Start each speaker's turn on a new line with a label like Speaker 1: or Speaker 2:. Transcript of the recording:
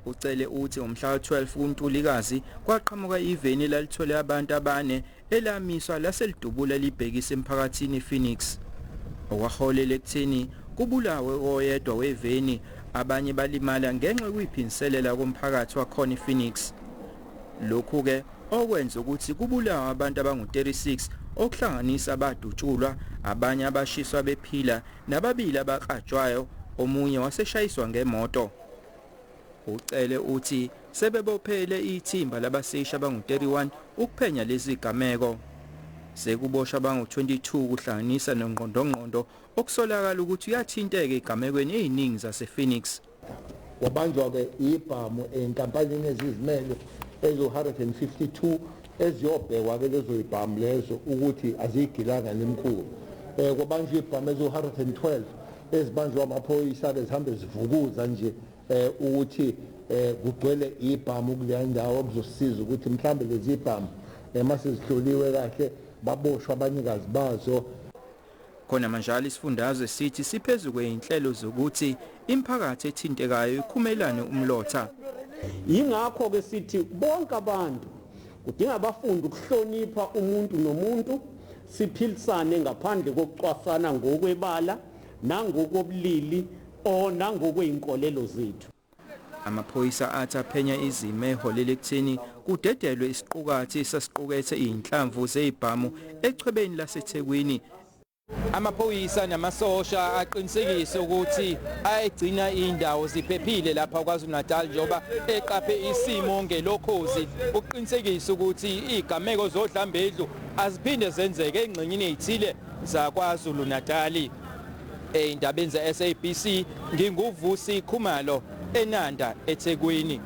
Speaker 1: Ucele uthi ngomhla ka-12 kuNtulikazi kwaqhamuka iveni elalithwele abantu abane elamiswa laselidubula libhekise emphakathini ePhoenix. Okwaholela ekutheni kubulawe oyedwa weveni, abanye balimala ngenxa yokuyiphindiselela komphakathi wakhona ePhoenix. Lokhu-ke okwenza ukuthi kubulawe abantu abangu-36 okuhlanganisa abadutshulwa, abanye abashiswa bephila nababili abakrajwayo, omunye waseshayiswa ngemoto. Ucele uthi sebebophele ithimba labaseshi abangu-31 ukuphenya lezi gameko. Sekuboshwa abangu-22 kuhlanganisa nongqondongqondo okusolakala ukuthi uyathinteka ezigamekweni eziningi zasePhoenix.
Speaker 2: Wabanjwa-ke ibhamu enkampanini ezizimele ezo-152 eziyobhekwa-ke lezo yibhamu lezo ukuthi aziyigilanga nemkhulu. Kwabanjwa ibhamu ezo-112 ezibanjwa amaphoyisa-ke zihambe zivukuza nje ukuthi kugcwele ibhamu kuleya ndawo, okuzosiza ukuthi mhlambe lezi ibhamu mase zihloliwe kahle baboshwa abanikazi bazo.
Speaker 1: Khona manjalo isifundazwe sithi siphezu kwey'nhlelo zokuthi imiphakathi ethintekayo ikhumelane umlotha.
Speaker 3: Yingakho-ke sithi bonke abantu kudinga bafunde ukuhlonipha umuntu nomuntu, siphilisane ngaphandle kokucwasana ngokwebala nangokobulili o nangokwey'nkolelo zethu.
Speaker 1: Amaphoyisa athi aphenya izimo eholela ekutheni kudedelwe isiqukathi esasiqukethe iy'nhlamvu zey'bhamu echwebeni laseThekwini. Amaphoyisa namasosha aqinisekise ukuthi ayegcina indawo ziphephile lapha KwaZulu-Natal njengoba eqaphe isimo ngelokhozi ukuqinisekisa ukuthi izigameko zodlambedlu aziphinde zenzeke engxenyeni ezithile zaKwaZulu-Natal. Ey'ndabeni ze-SABC nginguVusi Khumalo eNanda eThekwini.